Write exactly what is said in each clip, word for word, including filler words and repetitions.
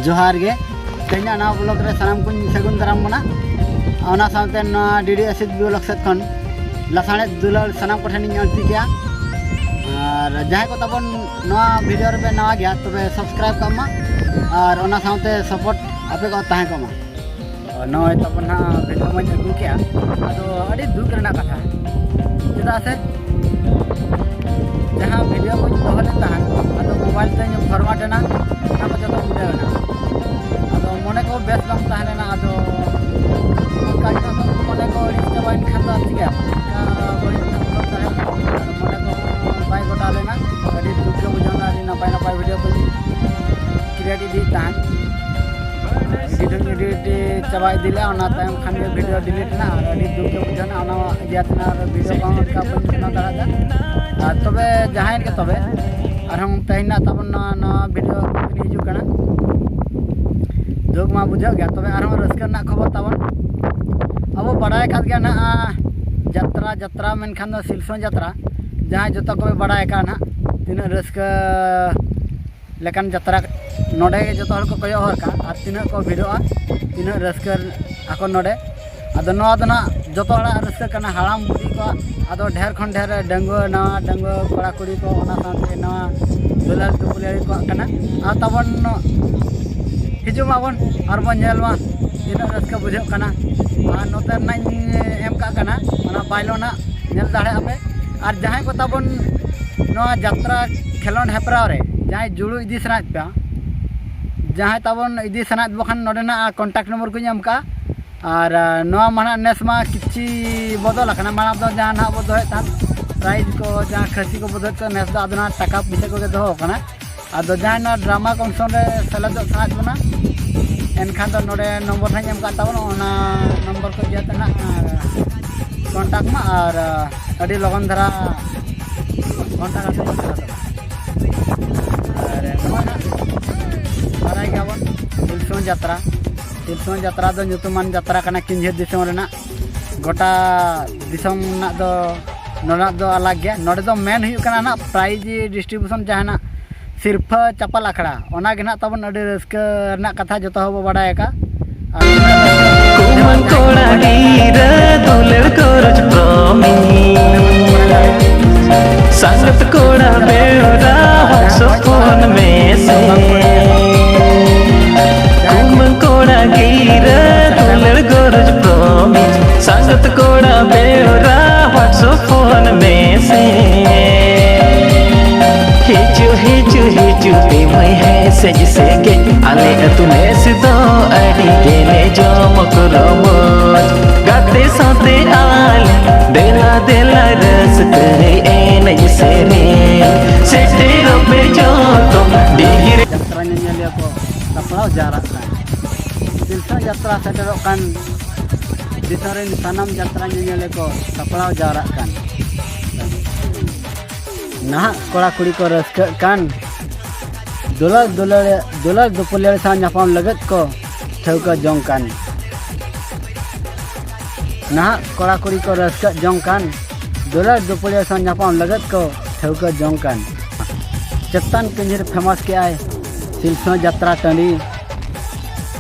ᱡᱚᱦᱟᱨ ᱜᱮ᱾ ᱛᱮᱦᱮᱧᱟᱜ ᱱᱟᱣᱟ ᱵᱞᱚᱜ ᱨᱮ ᱥᱟᱱᱟᱢ ᱠᱚᱧ ᱥᱟᱹᱜᱩᱱ ᱫᱟᱨᱟᱢ ᱵᱚᱱᱟ᱾ ᱚᱱᱟ ᱥᱟᱶᱛᱮ ᱱᱚᱣᱟ ᱰᱤ ᱰᱤ ᱟᱥᱤᱥ ᱵᱞᱚᱜ ᱥᱮᱫ ᱠᱷᱚᱱ ᱞᱟᱥᱟᱬᱦᱮᱫ ᱫᱩᱞᱟᱹᱲ ᱥᱟᱱᱟᱢ ᱠᱚᱴᱷᱮᱱᱤᱧ ᱟᱹᱲᱛᱤ ᱠᱮᱜᱼᱟ᱾ ᱟᱨ ᱡᱟᱦᱟᱸᱭ ᱠᱚ ᱛᱟᱵᱚᱱ ᱱᱚᱣᱟ ᱵᱷᱤᱰᱤᱭᱳ ᱨᱮᱯᱮ ᱱᱟᱣᱟ ᱜᱮᱭᱟ, ᱛᱚᱵᱮ ᱥᱟᱵᱥᱠᱨᱟᱭᱤᱵᱽ ᱠᱟᱜ ᱢᱟ ᱟᱨ ᱚᱱᱟ ᱥᱟᱶᱛᱮ ᱥᱟᱯᱳᱨᱴ ᱟᱯᱮ ᱠᱚ ᱛᱟᱦᱮᱸ ᱠᱚᱜ ᱢᱟ᱾ ᱱᱚᱜᱼᱚᱭ ᱛᱟᱵᱚᱱ ᱦᱟᱸᱜ ᱵᱷᱤᱰᱤᱭᱳ ᱢᱟᱧ ᱟᱹᱜᱩ ᱠᱮᱜᱼᱟ, ᱟᱫᱚ ᱟᱹᱰᱤ ᱫᱩᱠ ᱨᱮᱱᱟᱜ ᱠᱟᱛᱷᱟ, ᱪᱮᱫᱟᱜ ᱥᱮ ᱡᱟᱦᱟᱸ ᱵᱷᱤᱰᱤᱭᱳ ᱠᱚᱧ ᱫᱚᱦᱚ ᱞᱮᱫ ᱛᱟᱦᱮᱸᱫ, ᱟᱫᱚ ᱢᱳᱵᱟᱭᱤᱞ ᱛᱮᱧ ᱯᱷᱚᱨᱢᱟᱴ ᱮᱱᱟ, ᱚᱱᱟ ᱠᱚ ᱡᱚᱛᱚ ᱩᱰᱟᱹᱣ ᱮᱱᱟ᱾ ᱟᱫᱚ ᱢᱚᱱᱮ ᱠᱚ ᱵᱮᱥ ᱵᱟᱝ ᱛᱟᱦᱮᱸ ᱞᱮᱱᱟ᱾ ᱟᱫᱚ ᱚᱱᱠᱟ ᱜᱮ ᱟᱫᱚ ᱢᱚᱱᱮ ᱠᱚ ᱟᱹᱲᱤᱥ ᱪᱟᱵᱟᱭᱮᱱ ᱠᱷᱟᱱ ᱫᱚ ᱟᱨ ᱪᱤᱠᱟᱹᱭᱟ? ᱚᱱᱠᱟ ᱵᱟᱹᱲᱤᱡ ᱩᱭᱦᱟᱹᱨ ᱛᱟᱦᱮᱸ ᱠᱟᱱᱟ᱾ ᱟᱫᱚ ᱢᱚᱱᱮ ᱠᱚ ᱵᱟᱭ ᱜᱚᱴᱟᱣ ᱞᱮᱱᱟ᱾ ᱟᱹᱰᱤ ᱫᱩᱠ ᱜᱮ ᱵᱩᱡᱷᱟᱹᱣ ᱮᱱᱟ᱾ ᱟᱹᱰᱤ ᱱᱟᱯᱟᱭ ᱱᱟᱯᱟᱭ ᱵᱷᱤᱰᱤᱭᱳ ᱠᱚᱧ ᱠᱨᱤᱭᱮᱴ ᱤᱫᱤᱭᱮᱫ ᱛᱟᱦᱮᱸᱫ᱾ ᱮᱰᱤᱴ ᱦᱚᱸᱧ ᱮᱰᱤᱴ ᱪᱟᱵᱟ ᱤᱫᱤ ᱞᱮᱫᱼᱟ, ᱚᱱᱟ ᱛᱟᱭᱚᱢ ᱠᱷᱟᱱ ᱜᱮ ᱵᱷᱤᱰᱤᱭᱳ ᱰᱤᱞᱤᱴ ᱮᱱᱟ ᱟᱨ ᱟᱹᱰᱤ ᱫᱩᱠ ᱜᱮ ᱵᱩᱡᱷᱟᱹᱣ ᱮᱱᱟ᱾ ᱚᱱᱟ ᱤᱭᱟᱹ ᱛᱮ ᱟᱨ ᱵᱷᱤᱰᱤᱭᱳ ᱠᱚᱦᱚᱸ ᱚᱱᱠᱟ ᱵᱟᱹᱧ ᱵᱮᱱᱟᱣ ᱫᱟᱲᱮᱭᱟᱫᱟ᱾ ᱟᱨ ᱛᱚᱵᱮ ᱡᱟᱦᱟᱸᱭᱮᱱ ᱜᱮ, ᱛᱚᱵᱮ ᱟᱨᱦᱚᱸ ᱛᱮᱦᱮᱧ ᱱᱟᱜ ᱛᱟᱵᱚᱱ ᱱᱚᱣᱟ, ᱱᱚᱣᱟ ᱵᱷᱤᱰᱤᱭᱳ ᱦᱤᱡᱩᱜ ᱠᱟᱱᱟ᱾ ᱫᱩᱠ ᱢᱟ ᱵᱩᱡᱷᱟᱹᱜ ᱜᱮᱭᱟ, ᱛᱚᱵᱮ ᱟᱨᱦᱚᱸ ᱨᱟᱹᱥᱠᱟᱹ ᱨᱮᱱᱟᱜ ᱠᱷᱚᱵᱚᱨ ᱛᱟᱵᱚᱱ᱾ ᱟᱵᱚ ᱵᱟᱲᱟᱭ ᱟᱠᱟᱫ ᱜᱮᱭᱟ ᱱᱟᱜ, ᱡᱟᱛᱨᱟ, ᱡᱟᱛᱨᱟ ᱢᱮᱱᱠᱷᱟᱱ ᱫᱚ ᱥᱤᱞᱥᱚᱝ ᱡᱟᱛᱨᱟ, ᱡᱟᱦᱟᱸᱭ ᱡᱚᱛᱚ ᱠᱚᱯᱮ ᱵᱟᱲᱟᱭ ᱟᱠᱟᱫᱼᱟ ᱱᱟᱜ, ᱛᱤᱱᱟᱹᱜ ᱨᱟᱹᱥᱠᱟᱹ ᱞᱮᱠᱟᱱ ᱡᱟᱛᱨᱟ᱾ ᱱᱚᱰᱮ ᱜᱮ ᱡᱚᱛᱚ ᱦᱚᱲ ᱠᱚ ᱠᱚᱭᱚᱜ ᱦᱚᱨ ᱠᱟᱜᱼᱟ ᱟᱨ ᱛᱤᱱᱟᱹᱜ ᱠᱚ ᱵᱷᱤᱲᱚᱜᱼᱟ, ᱛᱤᱱᱟᱹᱜ ᱨᱟᱹᱥᱠᱟᱹ ᱟᱠᱚ ᱱᱚᱰᱮ᱾ ᱟᱫᱚ ᱱᱚᱣᱟ ᱫᱚ ᱱᱟᱜ ᱡᱚᱛᱚ ᱦᱚᱲᱟᱜ ᱨᱟᱹᱥᱠᱟᱹ ᱠᱟᱱᱟ, ᱦᱟᱲᱟᱢ ᱵᱩᱰᱷᱤ ᱠᱚᱣᱟᱜ, ᱟᱫᱚ ᱰᱷᱮᱨ ᱠᱷᱚᱱ ᱰᱷᱮᱨ ᱰᱟᱺᱜᱩᱣᱟᱹ, ᱱᱟᱣᱟ ᱰᱟᱺᱜᱩᱣᱟᱹ ᱠᱚᱲᱟ ᱠᱩᱲᱤ ᱠᱚ, ᱚᱱᱟ ᱥᱟᱶᱛᱮ ᱱᱟᱣᱟ ᱫᱩᱞᱟᱹᱲ ᱫᱩᱯᱞᱟᱹᱲᱤ ᱠᱚᱣᱟᱜ ᱠᱟᱱᱟ᱾ ᱟᱨ ᱛᱟᱵᱚᱱ ᱦᱤᱡᱩᱜ ᱢᱟᱵᱚᱱ ᱟᱨ ᱵᱚᱱ ᱧᱮᱞ ᱢᱟ ᱛᱤᱱᱟᱹᱜ ᱨᱟᱹᱥᱠᱟᱹ ᱵᱩᱡᱷᱟᱹᱜ ᱠᱟᱱᱟ᱾ ᱟᱨ ᱱᱚᱛᱮ ᱨᱮᱱᱟᱜ ᱤᱧ ᱮᱢ ᱠᱟᱜ ᱠᱟᱱᱟ ᱚᱱᱟ ᱵᱟᱭᱞᱳ ᱱᱟᱜ, ᱧᱮᱞ ᱫᱟᱲᱮᱭᱟᱜᱼᱟ ᱯᱮ᱾ ᱟᱨ ᱡᱟᱦᱟᱸᱭ ᱠᱚ ᱛᱟᱵᱚᱱ ᱱᱚᱣᱟ ᱡᱟᱛᱨᱟ ᱠᱷᱮᱞᱳᱸᱰ ᱦᱮᱯᱨᱟᱣ ᱨᱮ ᱡᱟᱦᱟᱸᱭ ᱡᱩᱲᱩ ᱤᱫᱤ ᱥᱟᱱᱟᱭᱮᱫ ᱯᱮᱭᱟ, ᱡᱟᱦᱟᱸᱭ ᱛᱟᱵᱚᱱ ᱤᱫᱤ ᱥᱟᱱᱟᱭᱮᱫ ᱵᱚ ᱠᱷᱟᱱ, ᱱᱚᱰᱮᱱᱟᱜ ᱠᱚᱱᱴᱟᱠᱴ ᱱᱚᱢᱵᱚᱨ ᱠᱚᱧ ᱮᱢ ᱠᱟᱜᱼᱟ᱾ ᱟᱨ, ᱟ, ᱱᱚᱣᱟ ᱢᱟ ᱱᱟᱜ ᱱᱮᱥ ᱢᱟ ᱠᱤᱪᱷᱤ ᱵᱚᱫᱚᱞ ᱟᱠᱟᱱᱟ᱾ ᱢᱟᱲᱟᱝ ᱫᱚ ᱡᱟᱦᱟᱸ ᱱᱟᱜ ᱵᱚ ᱫᱚᱦᱚᱭᱮᱫ ᱛᱟᱦᱮᱸᱫ, ᱯᱨᱟᱭᱤᱡᱽ ᱠᱚ, ᱡᱟᱦᱟᱸ ᱠᱷᱟᱹᱥᱤ ᱠᱚ ᱵᱚ ᱫᱚᱦᱚᱭᱮᱫ ᱛᱟᱦᱮᱸᱫ, ᱱᱮᱥ ᱫᱚ ᱟᱫᱚ ᱱᱟᱜ ᱴᱟᱠᱟ ᱯᱩᱭᱥᱟᱹ ᱠᱚᱜᱮ ᱫᱚᱦᱚ ᱟᱠᱟᱱᱟ᱾ ᱟᱫᱚ ᱡᱟᱦᱟᱸᱭ ᱱᱚᱣᱟ ᱰᱨᱟᱢᱟ ᱠᱚᱢᱯᱤᱴᱤᱥᱚᱱ ᱨᱮ ᱥᱮᱞᱮᱫᱚᱜ ᱥᱟᱱᱟᱭᱮᱫ ᱵᱚᱱᱟ, ᱮᱱᱠᱷᱟᱱ ᱫᱚ ᱱᱚᱰᱮ ᱱᱚᱢᱵᱚᱨ ᱱᱟᱜ ᱤᱧ ᱮᱢ ᱠᱟᱜ ᱛᱟᱵᱚᱱᱟ, ᱚᱱᱟ ᱱᱚᱢᱵᱚᱨ ᱠᱚ ᱤᱭᱟᱹᱛᱮ ᱱᱟᱜ, ᱟ, ᱠᱚᱱᱴᱟᱠᱴ ᱢᱟ ᱟᱨ, ᱟ, ᱟᱹᱰᱤ ᱞᱚᱜᱚᱱ ᱫᱷᱟᱨᱟ ᱠᱚᱱᱴᱟᱠᱴ ᱠᱟᱛᱮ ᱵᱚᱱ ᱥᱮᱞᱮᱫᱚᱜᱼᱟ᱾ ᱟᱨ ᱱᱚᱣᱟ ᱱᱟᱜ ᱵᱟᱲᱟᱭ ᱜᱮᱭᱟᱵᱚᱱ, ᱥᱤᱞᱥᱚᱝ ᱡᱟᱛᱨᱟ᱾ ᱥᱤᱞᱥᱚᱝ ᱡᱟᱛᱨᱟ ᱫᱚ ᱧᱩᱛᱩᱢᱟᱱ ᱡᱟᱛᱨᱟ ᱠᱟᱱᱟ ᱠᱤᱧᱡᱷᱤᱨ ᱫᱤᱥᱚᱢ ᱨᱮᱱᱟᱜ᱾ ᱜᱚᱴᱟ ᱫᱤᱥᱚᱢ ᱨᱮᱱᱟᱜ ᱫᱚ ᱱᱚᱰᱮᱱᱟᱜ ᱫᱚ ᱟᱞᱟᱜᱽ ᱜᱮᱭᱟ᱾ ᱱᱚᱰᱮ ᱫᱚ ᱢᱮᱱ ᱦᱩᱭᱩᱜ ᱠᱟᱱᱟ ᱱᱟᱜ ᱯᱨᱟᱭᱤᱡᱽ ᱰᱤᱥᱴᱨᱤᱵᱤᱭᱩᱥᱚᱱ, ᱡᱟᱦᱟᱱᱟᱜ ᱥᱤᱨᱯᱷᱟᱹ ᱪᱟᱯᱟᱞ ᱟᱠᱷᱲᱟ, ᱚᱱᱟ ᱜᱮ ᱱᱟᱦᱟᱜ ᱛᱟᱵᱚᱱ ᱟᱹᱰᱤ ᱨᱟᱹᱥᱠᱟᱹ ᱨᱮᱱᱟᱜ ᱠᱟᱛᱷᱟ, ᱡᱚᱛᱚ ᱦᱚᱲ ᱵᱚ ᱵᱟᱰᱟᱭ ᱟᱠᱟᱫ᱾ ᱠᱩᱢᱟᱹᱝ ᱠᱚᱲᱟ ᱜᱤᱨᱟᱹ ᱫᱩᱞᱟᱹᱲ ᱜᱚᱨᱚᱡᱽ promise, ᱥᱟᱸᱜᱟᱛ ᱠᱚᱲᱟ ᱵᱮᱣᱨᱟ WhatsApp phone message᱾ ᱠᱩᱢᱟᱹᱝ ᱠᱚᱲᱟ ᱜᱤᱨᱟᱹ ᱫᱩᱞᱟᱹᱲ ᱜᱚᱨᱚᱡᱽ promise, ᱥᱟᱸᱜᱟᱛ ᱠᱚᱲᱟ ᱵᱮᱣᱨᱟ WhatsApp phone message᱾ ᱦᱤᱡᱩᱜ ᱦᱤᱡᱩᱜ ᱦᱤᱡᱩᱜ ᱯᱮ ᱢᱟᱹᱭ ᱦᱮᱸ ᱥᱮᱡ ᱥᱮ ᱜᱮᱡ, ᱟᱞᱮ ᱟᱹᱛᱩ ᱱᱮᱥ ᱫᱚ ᱟᱹᱰᱤ ᱜᱮᱞᱮ ᱡᱚᱢᱚᱠ ᱨᱚᱢᱚᱡᱽ᱾ ᱜᱟᱛᱮ ᱥᱟᱶᱛᱮ ᱟᱞᱮ ᱫᱮᱞᱟ ᱫᱮᱞᱟ ᱨᱟᱹᱥᱠᱟᱹ ᱮᱱᱮᱡ ᱥᱮᱨᱮᱧ, ᱥᱮᱴᱮᱨᱚᱜ ᱯᱮ ᱡᱚᱛᱚ ᱰᱤᱦᱤ ᱨᱮ᱾ ᱡᱟᱛᱨᱟ ᱧᱮᱧᱮᱞᱤᱭᱟᱹ ᱠᱚ ᱥᱟᱯᱲᱟᱣ ᱡᱟᱣᱨᱟᱜ ᱠᱟᱱ᱾ ᱥᱤᱞᱥᱟᱹ ᱡᱟᱛᱨᱟ ᱥᱮᱴᱮᱨᱚᱜ ᱠᱟᱱ᱾ ᱫᱤᱥᱚᱢ ᱨᱮᱱ ᱥᱟᱱᱟᱢ ᱡᱟᱛᱨᱟ ᱧᱮᱧᱮᱞᱤᱭᱟᱹ ᱠᱚ ᱥᱟᱯᱲᱟᱣ ᱡᱟᱣᱨᱟᱜ ᱠᱟᱱ᱾ ᱱᱟᱦᱟᱜ ᱠᱚᱲᱟ ᱠᱩᱲᱤ ᱠᱚ ᱨᱟᱹᱥᱠᱟᱹᱜ ᱠᱟᱱ᱾ ᱫᱩᱞᱟᱹᱲ ᱫᱩᱞᱟᱹᱲ ᱫᱩᱞᱟᱹᱲ ᱫᱩᱯᱩᱞᱟᱹᱲ ᱥᱟᱶ ᱧᱟᱯᱟᱢ ᱞᱟᱹᱜᱤᱫ ᱠᱚ ᱴᱷᱟᱹᱣᱠᱟᱹ ᱡᱚᱝ ᱠᱟᱱ᱾ ᱱᱟᱦᱟᱜ ᱠᱚᱲᱟ ᱠᱩᱲᱤ ᱠᱚ ᱨᱟᱹᱥᱠᱟᱹᱜ ᱡᱚᱝ ᱠᱟᱱ᱾ ᱫᱩᱞᱟᱹᱲ ᱫᱩᱯᱩᱞᱟᱹᱲ ᱥᱟᱶ ᱧᱟᱯᱟᱢ ᱞᱟᱹᱜᱤᱫ ᱠᱚ ᱴᱷᱟᱹᱣᱠᱟᱹ ᱡᱚᱝ ᱠᱟᱱ᱾ ᱪᱮᱛᱟᱱ ᱯᱤᱧᱡᱤᱨ famous ᱠᱮᱜᱼᱟᱭ ᱥᱤᱞᱥᱟᱹ ᱡᱟᱛᱨᱟ ᱴᱟᱺᱰᱤ᱾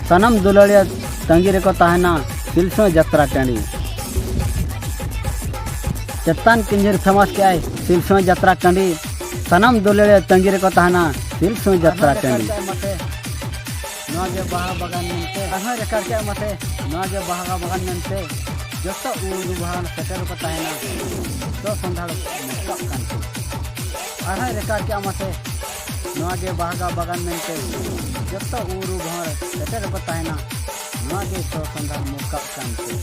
ᱥᱟᱱᱟᱢ ᱫᱩᱞᱟᱹᱲᱤᱭᱟᱹ ᱛᱟᱺᱜᱤ ᱨᱮᱠᱚ ᱛᱟᱦᱮᱱᱟ ᱥᱤᱞᱥᱟᱹ ᱡᱟᱛᱨᱟ ᱴᱟᱺᱰᱤ᱾ ᱪᱮᱛᱟᱱ ᱯᱤᱧᱡᱤᱨ famous ᱠᱮᱜᱼᱟᱭ ᱥᱤᱞᱥᱟᱹ ᱡᱟᱛᱨᱟ ᱴᱟᱺᱰᱤ᱾ ᱥᱟᱱᱟᱢ ᱫᱩᱞᱟᱹᱲᱤᱭᱟᱹ ᱛᱟᱺᱜᱤ ᱨᱮᱠᱚ ᱛᱟᱦᱮᱱᱟ ᱥᱤᱞᱥᱟᱹ ᱡᱟᱛᱨᱟ ᱴᱟᱺᱰᱤ᱾ ᱱᱚᱣᱟ ᱜᱮ ᱵᱟᱦᱟ ᱵᱟᱜᱟᱱ ᱢᱮᱱᱛᱮ, ᱟᱨᱦᱚᱸᱭ ᱨᱮᱠᱟᱨ ᱠᱮᱜᱼᱟ ᱢᱟᱥᱮ, ᱱᱚᱣᱟ ᱜᱮ ᱵᱟᱦᱟ ᱵᱟᱜᱟᱱ ᱢᱮᱱᱛᱮ, ᱡᱚᱛᱚ ᱩᱨᱩ ᱵᱟᱦᱟ ᱥᱮᱴᱮᱨ ᱠᱚ ᱛᱟᱦᱮᱱᱟ, ᱡᱚᱛᱚ ᱥᱟᱱᱛᱟᱲ ᱢᱚᱥᱠᱟᱜ ᱠᱟᱱᱛᱮ᱾ ᱟᱨᱦᱚᱸᱭ ᱨᱮᱠᱟᱨ ᱠᱮᱜᱼᱟ ᱢᱟᱥᱮ, ᱱᱚᱣᱟ ᱜᱮ ᱵᱟᱦᱟ ᱵᱟᱜᱟᱱ ᱢᱮᱱᱛᱮ, ᱡᱚᱛᱚ ᱩᱨᱩ ᱵᱟᱦᱟ ᱥᱮᱴᱮᱨ ᱠᱚ ᱛᱟᱦᱮᱱᱟ, ᱱᱚᱣᱟ ᱜᱮ ᱡᱚᱛᱚ ᱥᱟᱱᱛᱟᱲ ᱢᱚᱥᱠᱟᱜ ᱠᱟᱱᱛᱮ᱾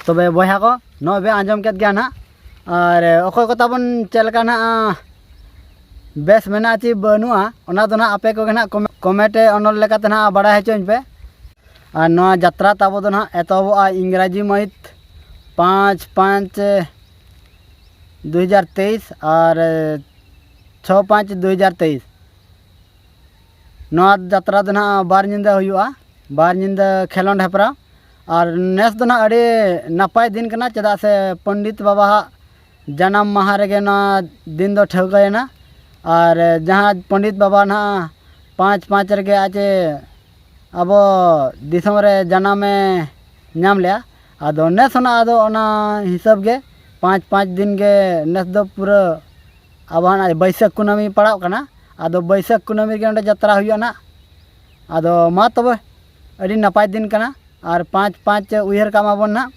ᱛᱚᱵᱮ ᱵᱚᱭᱦᱟ ᱠᱚ, ᱱᱚᱜᱼᱚᱭ ᱵᱮᱱ ᱟᱸᱡᱚᱢ ᱠᱮᱫ ᱜᱮᱭᱟ ᱱᱟᱦᱟᱜ᱾ ᱟᱨ ᱚᱠᱚᱭ ᱠᱚ ᱛᱟᱵᱚᱱ ᱪᱮᱫ ᱞᱮᱠᱟ ᱱᱟᱦᱟᱜ ᱵᱮᱥ ᱢᱮᱱᱟᱜᱼᱟ ᱪᱮ ᱵᱟᱹᱱᱩᱜᱼᱟ, ᱚᱱᱟ ᱫᱚ ᱱᱟᱦᱟᱜ ᱟᱯᱮ ᱠᱚᱜᱮ ᱱᱟᱦᱟᱜ ᱠᱚᱢᱮ-, ᱠᱚᱢᱮᱱᱴ ᱨᱮ ᱚᱱᱚᱞ ᱞᱮᱠᱟᱛᱮ ᱱᱟᱦᱟᱜ ᱵᱟᱲᱟᱭ ᱦᱚᱪᱚᱧ ᱯᱮ᱾ ᱟᱨ ᱱᱚᱣᱟ ᱡᱟᱛᱨᱟ ᱛᱟᱵᱚ ᱫᱚ ᱱᱟᱦᱟᱜ ᱮᱛᱚᱦᱚᱵᱚᱜᱼᱟ ᱤᱝᱨᱟᱡᱤ ᱢᱟᱹᱦᱤᱛ ᱯᱟᱸᱪ ᱯᱟᱸᱪ ᱫᱩ ᱦᱟᱡᱟᱨ ᱛᱮᱭᱤᱥ ᱟᱨ ᱪᱷᱚ ᱯᱟᱸᱪ ᱫᱩ ᱦᱟᱡᱟᱨ ᱛᱮᱭᱤᱥ᱾ ᱱᱚᱣᱟ ᱡᱟᱛᱨᱟ ᱫᱚ ᱱᱟᱦᱟᱜ ᱵᱟᱨ ᱧᱤᱫᱟᱹ ᱦᱩᱭᱩᱜᱼᱟ, ᱵᱟᱨ ᱧᱤᱫᱟᱹ ᱠᱷᱮᱞᱳᱸᱰ ᱦᱮᱯᱨᱟᱣ᱾ ᱟᱨ ᱱᱮᱥ ᱫᱚ ᱱᱟᱦᱟᱜ ᱟᱹᱰᱤ ᱱᱟᱯᱟᱭ ᱫᱤᱱ ᱠᱟᱱᱟ, ᱪᱮᱫᱟᱜ ᱥᱮ ᱯᱚᱱᱰᱤᱛ ᱵᱟᱵᱟᱣᱟᱜ ᱡᱟᱱᱟᱢ ᱢᱟᱦᱟ ᱨᱮᱜᱮ ᱱᱚᱣᱟ ᱫᱤᱱ ᱫᱚ ᱴᱷᱟᱹᱣᱠᱟᱹᱭᱮᱱᱟ᱾ ᱟᱨ ᱡᱟᱦᱟᱸ ᱯᱚᱱᱰᱤᱛ ᱵᱟᱵᱟ ᱱᱟᱦᱟᱜ ᱯᱟᱸᱪ ᱯᱟᱸᱪ ᱨᱮᱜᱮ ᱟᱡ ᱮ ᱟᱵᱚ ᱫᱤᱥᱚᱢ ᱨᱮ ᱡᱟᱱᱟᱢᱮ ᱧᱟᱢ ᱞᱮᱜᱼᱟ᱾ ᱟᱫᱚ ᱱᱮᱥ ᱦᱚᱸ ᱱᱟᱜ ᱟᱫᱚ ᱚᱱᱟ ᱦᱤᱥᱟᱹᱵ ᱜᱮ ᱯᱟᱸᱪ ᱯᱟᱸᱪ ᱫᱤᱱ ᱜᱮ ᱱᱮᱥ ᱫᱚ ᱯᱩᱨᱟᱹ ᱟᱵᱚ ᱱᱟᱜ ᱵᱟᱹᱭᱥᱟᱹᱠᱷ ᱠᱩᱱᱟᱹᱢᱤ ᱯᱟᱲᱟᱜ ᱠᱟᱱᱟ᱾ ᱟᱫᱚ ᱵᱟᱹᱭᱥᱟᱹᱠᱷ ᱠᱩᱱᱟᱹᱢᱤ ᱨᱮᱜᱮ ᱚᱸᱰᱮ ᱡᱟᱛᱨᱟ ᱦᱩᱭᱩᱜᱼᱟ ᱱᱟᱜ᱾ ᱟᱫᱚ ᱢᱟ ᱛᱚᱵᱮ, ᱟᱹᱰᱤ ᱱᱟᱯᱟᱭ ᱫᱤᱱ ᱠᱟᱱᱟ᱾ ᱟᱨ ᱯᱟᱸᱪ ᱯᱟᱸᱪ ᱩᱭᱦᱟᱹᱨ ᱠᱟᱜ ᱢᱟᱵᱚᱱ ᱱᱟᱜ,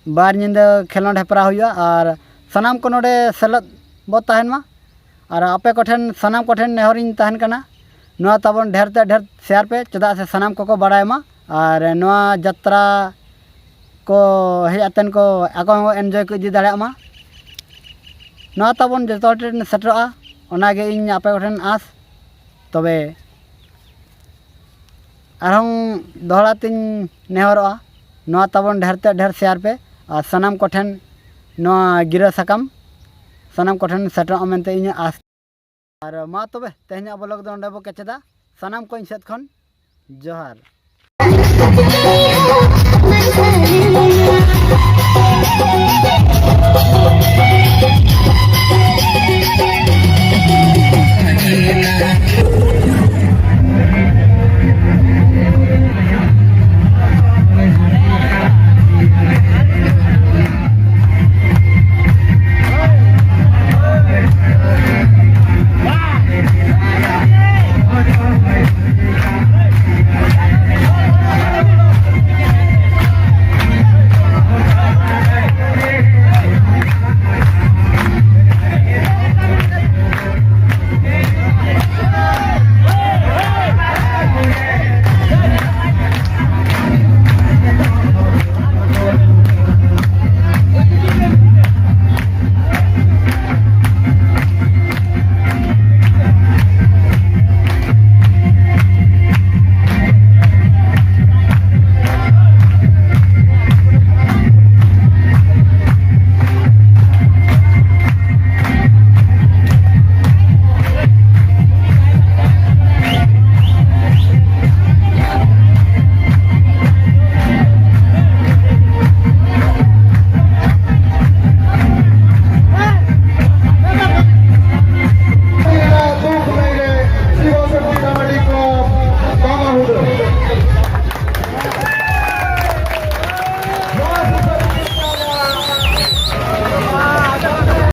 ᱵᱟᱨ ᱧᱤᱫᱟᱹ ᱠᱷᱮᱞᱳᱸᱰ ᱦᱮᱯᱨᱟᱣ ᱦᱩᱭᱩᱜᱼᱟ᱾ ᱟᱨ ᱥᱟᱱᱟᱢ ᱠᱚ ᱱᱚᱰᱮ ᱥᱮᱞᱮᱫ ᱵᱚ ᱛᱟᱦᱮᱱ ᱢᱟ᱾ ᱟᱨ ᱟᱯᱮ ᱠᱚᱴᱷᱮᱱ, ᱥᱟᱱᱟᱢ ᱠᱚᱴᱷᱮᱱ ᱱᱮᱦᱚᱨᱤᱧ ᱛᱟᱦᱮᱱ ᱠᱟᱱᱟ, ᱱᱚᱣᱟ ᱛᱟᱵᱚᱱ ᱰᱷᱮᱨ ᱛᱮ ᱰᱷᱮᱨ ᱥᱮᱭᱟᱨ ᱯᱮ, ᱪᱮᱫᱟᱜ ᱥᱮ ᱥᱟᱱᱟᱢ ᱠᱚᱠᱚ ᱵᱟᱲᱟᱭ ᱢᱟ᱾ ᱟᱨ ᱱᱚᱣᱟ ᱡᱟᱛᱨᱟ ᱠᱚ ᱦᱮᱡ ᱟᱛᱮᱱ ᱠᱚ ᱟᱠᱚ ᱦᱚᱸ ᱮᱱᱡᱚᱭ ᱠᱚ ᱤᱫᱤ ᱫᱟᱲᱮᱭᱟᱜ ᱢᱟ᱾ ᱱᱚᱣᱟ ᱛᱟᱵᱚᱱ ᱡᱚᱛᱚ ᱦᱚᱲ ᱴᱷᱮᱱ ᱥᱮᱴᱮᱨᱚᱜᱼᱟ, ᱚᱱᱟᱜᱮ ᱤᱧ ᱟᱯᱮ ᱠᱚᱴᱷᱮᱱ ᱟᱸᱥ᱾ ᱛᱚᱵᱮ ᱟᱨᱦᱚᱸ ᱫᱚᱦᱲᱟ ᱛᱤᱧ ᱱᱮᱦᱚᱨᱚᱜᱼᱟ, ᱱᱚᱣᱟ ᱛᱟᱵᱚᱱ ᱰᱷᱮᱨ ᱛᱮ ᱰᱷᱮᱨ ᱥᱮᱭᱟᱨ ᱯᱮ ᱟᱨ ᱥᱟᱱᱟᱢ ᱠᱚᱴᱷᱮᱱ ᱱᱚᱣᱟ ᱜᱤᱨᱟᱹ ᱥᱟᱠᱟᱢ ᱥᱟᱱᱟᱢ ᱠᱚᱴᱷᱮᱱ ᱥᱮᱴᱮᱨᱚᱜᱼᱟ ᱢᱮᱱᱛᱮ ᱤᱧᱟᱹᱜ ᱟᱸᱥ᱾ ᱟᱨ ᱢᱟ ᱛᱚᱵᱮ ᱛᱮᱦᱮᱧᱟᱜ ᱵᱞᱚᱜ ᱫᱚ ᱚᱸᱰᱮ ᱵᱚ ᱠᱮᱪᱮᱫᱟ᱾ ᱥᱟᱱᱟᱢ ᱠᱚ ᱤᱧ ᱥᱮᱫ ᱠᱷᱚᱱ ᱡᱚᱦᱟᱨ᱾